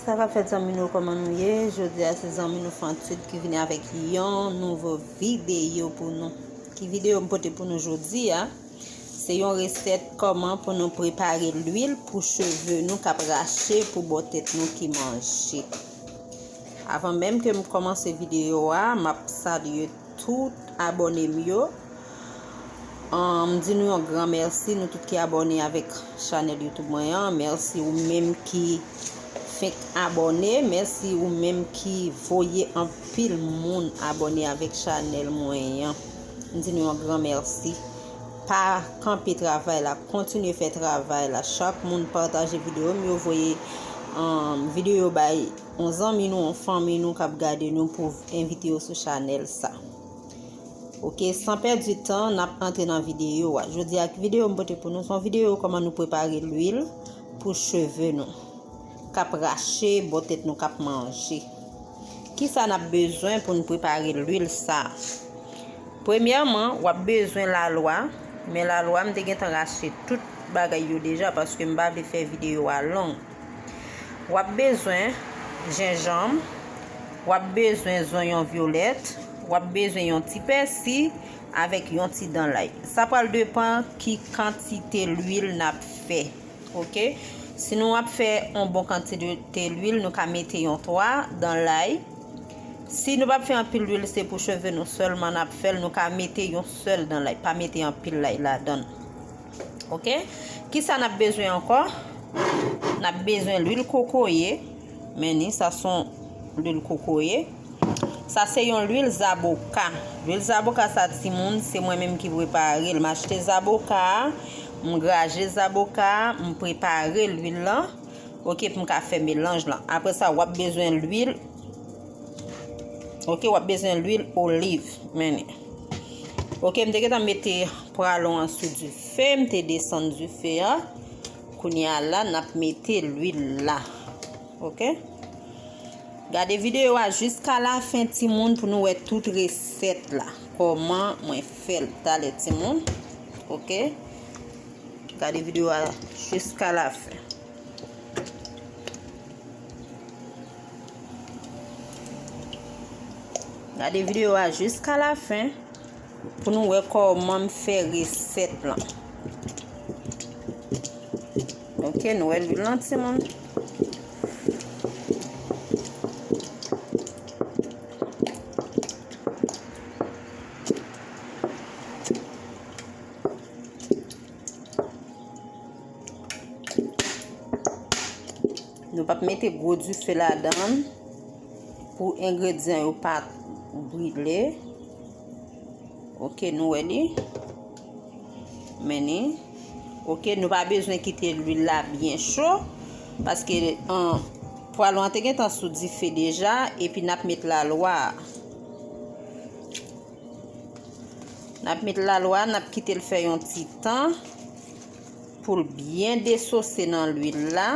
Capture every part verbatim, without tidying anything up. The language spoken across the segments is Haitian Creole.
Sa k ap fèt, zanmi nou, kòman nou ye? Jodi a se zanmi nou Fantid ki vini avèk yon nouvo videyo pou nou. Ki videyo m pote pou nou jodi a? Se yon resèt kòman pou nou prepare lwil pou cheve nou k ap rache, pou bò tèt nou ki manje. Avan menm ke m kòmanse videyo a, m ap salye tout abòne m yo. Ahn, m di nou yon gran mèsi, nou tout ki abòne avèk chanèl YouTube mwen an. Mèsi ou menm ki fenk abòne. Mèsi ou menm ki voye anpil moun abòne avèk chanèl mwen an. M di nou yon gran mèsi. Pa kanpe travay la, kontinye fè travay la. Chak moun pataje videyo m yo, voye, ahn, videyo bay yon zanmi nou, yon fanmi nou k ap gade nou pou envite yo sou chanèl sa. Oke, san pèdi tan, n ap antre nan videyo a. Jodi a, videyo m pote pou nou, se yon videyo kòman nou prepare lwil pou cheve nou k ap rache, bò tèt nou k ap manje. Kisa n ap bezwen pou n prepare lwil sa? Premyèman, w ap bezwen lalwa, men lalwa m te gentan rache tout bagay yo deja paske m pa vle fè videyo a long. W ap bezwen jenjanm, w ap bezwen zonyon vyolèt, w ap bezwen yon ti pèsi avèk yon ti dan lay. Sa pral depann ki kantite lwil n ap fè. Oke? Si nou ap fè yon bon kantite lwil, nou ka mete yon twa dan lay. Si nou p ap fè anpil lwil, se pou cheve nou sèlman n ap fè l, nou ka mete yon sèl dan lay, pa mete anpil lay ladan l. Oke? Kisa n ap bezwen ankò? N ap bezwen lwil kokoye. Men ni, sa se yon lwil kokoye. Sa se yon lwil zaboka. Lwil zaboka sa, timoun, se mwen menm ki prepare l. M achte zaboka a, m graje zaboka a, m prepare lwil lan. Oke, pou m ka fè melanj lan. Apre sa, w ap bezwen lwil. Oke, w ap bezwen lwil oliv. Men ni. Oke, m te gentan mete pwalon an sou dife, m te desann dife a. Kounye a la, n ap mete lwil la. Oke? Gade videyo a jiska lafen, timoun, pou nou wè tout resèt la. Kòman mwen fè l talè, timoun. Oke? Gade videyo a jiska lafen. Gade videyo a jiska lafen pou nou wè kòman m fè resèt lan. Oke, nou wè lwil lan, timoun. Nou p ap mete gwo dife ladan l pou engredyan yo pa brile. Oke, nou wè li. Men ni. Oke, nou pa bezwen kite lwil la byen cho, paske, an, pwalon an te gentan sou dife deja, epi n ap met lalwa a. N ap met lalwa, n ap kite l fè yon ti tan pou l byen desose nan lwil la.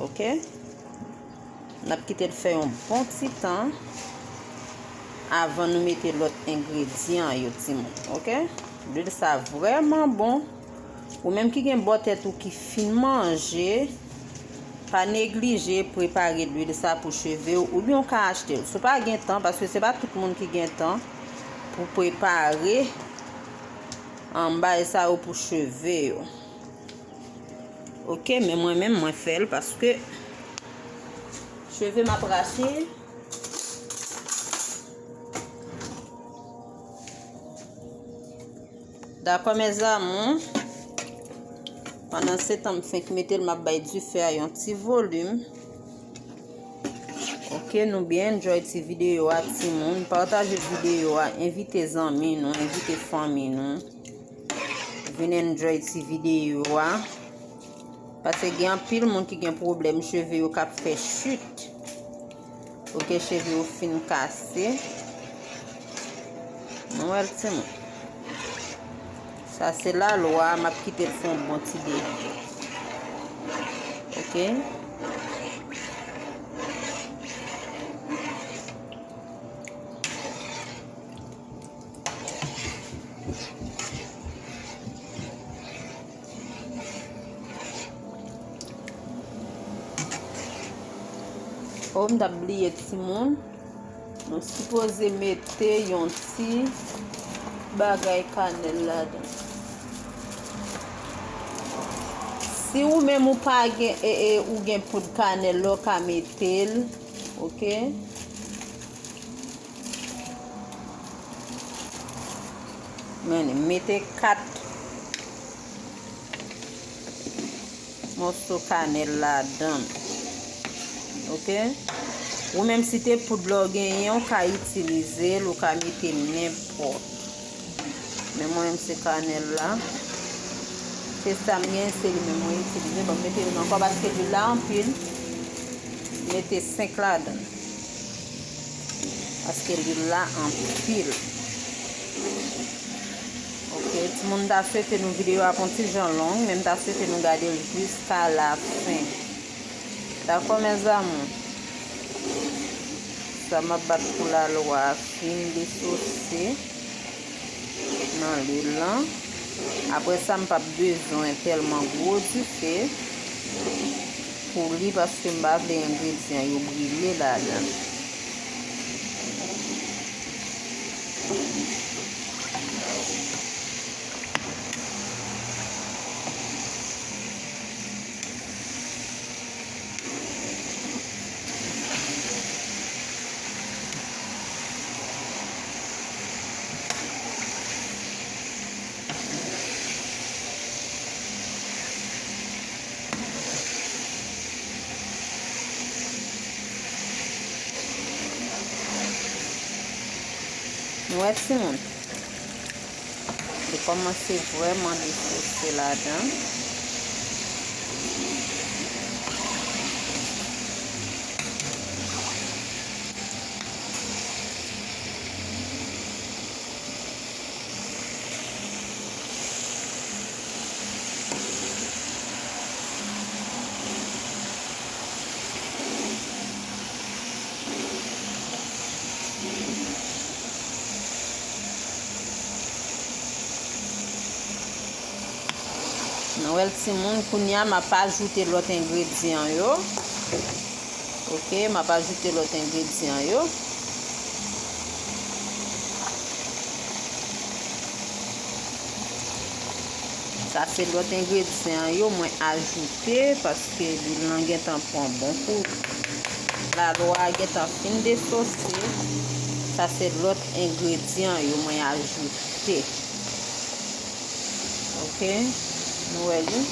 Oke? N ap kite l fè yon bon ti tan avan nou mete lòt engredyan yo, timoun. Oke? Lwil sa vrèman bon. Ou menm ki gen bò tèt ou ki fin manje, pa neglije prepare lwil sa pou cheve w, oubyen w ka achte l. Si w pa gen tan, paske se pa tout moun ki gen tan pou prepare, um, bagay sa yo pou cheve yo. Oke, men mwen menm, mwen fè l paske cheve m ap rache. Dakò, mes amours. Pandan se tan, m fenk mete l, m ap bay dife a yon ti volim. Oke, nou byen enjoy ti videyo a, timoun. Pataje videyo a, envite zanmi nou, envite fanmi nou. Vin enjoy ti videyo a. Paske gen anpil moun ki gen pwoblèm cheve yo k ap fè chit. Oke, cheve yo fin kase. Nou wè l, timoun. Sa se lalwa, m ap kite l fè yon bon ti de. Oke. O, m t ap bliye timoun. Nou sipoze mete yon ti bagay kanèl ladan. Si ou menm ou pa gen, e, e, ou gen poud kanèl la, ou ka mete l, oke? Men, mete kat mòso kanèl ladan l. Oke? Ou menm si te poud la w genyen, ou ka itilize l, ou ka mete nenpòt. Men mwen menm se kanèl la. Se sa m genyen, se li menm mwen itilize. Bon, m mete youn ankò paske lwil la anpil. Mete senk ladan l. Paske lwil la anpil. Oke, timoun, m ta swete nou videyo a pa yon ti jan long, men m ta swete nou gade l jiska la fen. Dakò, mes amours? Sa m ap bat pou lalwa a fin desose nan lwil lan. Apre sa, m p ap bezwen tèlman gwo dife pou li, paske m pa vle engredyan yo brile ladan l. Nou wè timoun. Li kòmanse vrèman desose ladan. Nou wè l timoun, kounye a m ap ajoute lòt engredyan yo. Oke, m ap ajoute lòt engredyan yo. Sa se lòt engredyan yo mwen ajoute paske lwil lan gentan pran bon kou. Lalo a gentan fin desose. Sa se lòt engredyan yo mwen ajoute. Oke, nou wè li.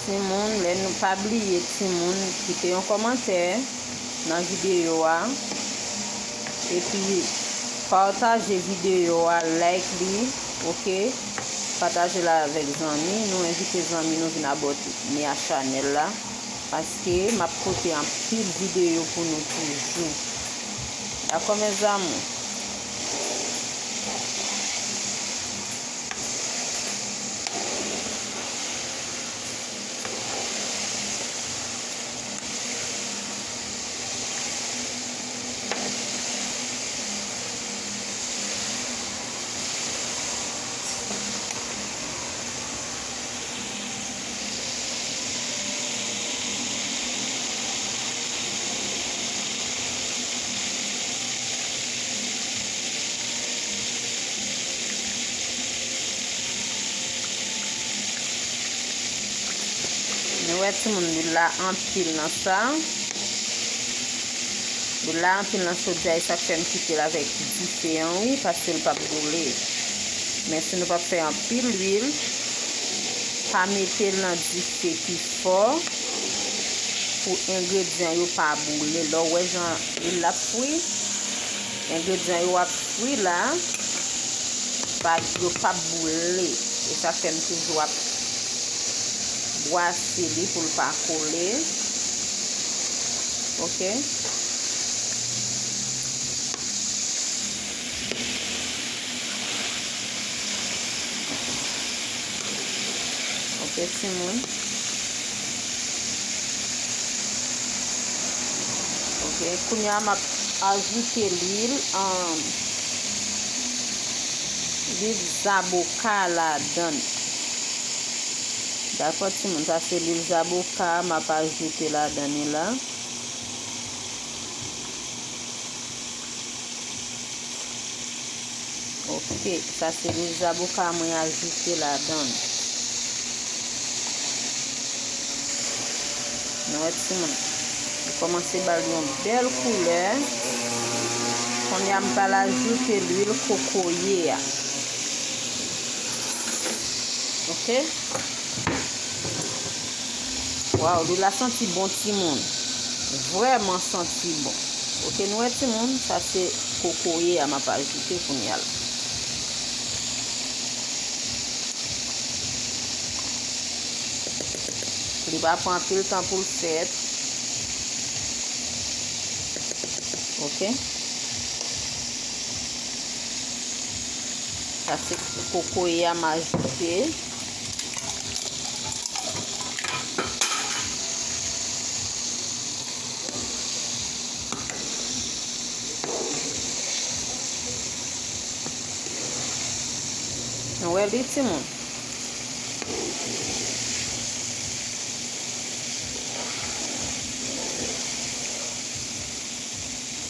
Timoun, lè nou pa bliye, timoun, kite yon kòmantè nan videyo a. Epi, pataje videyo a, like li, oke? Pataje l avèk zanmi nou, envite zanmi nou vin abòne a chanèl la, paske m ap pote anpil videyo pou nou toujou. Dakò, mes amours? Nou wè timoun, lwil la anpil nan sa. Lwil la anpil nan chodyè, e sa k fè m kite l avèk dife an, wi, paske l p ap boule. Men si nou p ap fè anpil lwil, pa mete l nan dife ki fò pou engredyan yo pa boule. Lè w wè jan lwil la ap fri, engredyan yo ap fri la. pa, yo p ap boule. E sa fè m toujou ap bwase li pou l pa kole. Oke. Oke, timoun. Oke, kounye a m ap ajoute lwil, um, lwil zaboka ladan l. Dakò, timoun, sa se lwil zaboka m ap ajoute ladan li la. Oke, sa se lwil zaboka mwen ajoute ladan l. Nou wè timoun, li kòmanse ba l yon bèl koulè. Kounye a m pral ajoute lwil kokoye a. Oke? Waw, lwil la santi bon timoun. Vrèman santi bon. Oke, nou wè timoun, sa se kokoye a m ap ajoute kounye a la. Li pa pran anpil tan pou l fèt. Oke. Sa se kokoye a m ajoute. Nou wè li, timoun.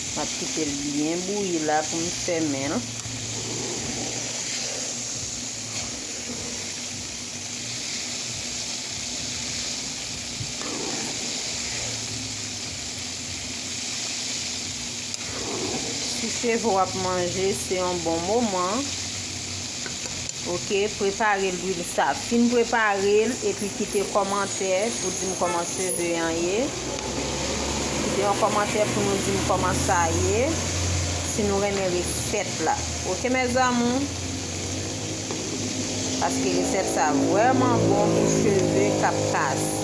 M ap kite l byen bouyi la pou m fèmen l. Si cheve w ap manje, se yon bon moman. Oke, prepare lwil sa. Fin prepare l epi kite kòmantè pou di m kòman cheve an ye. Kite yon kòmantè pou nou di m kòman sa ye. Si nou renmen resèt la. Oke, mes amours. Paske resèt sa vrèman bon pou cheve k ap kase.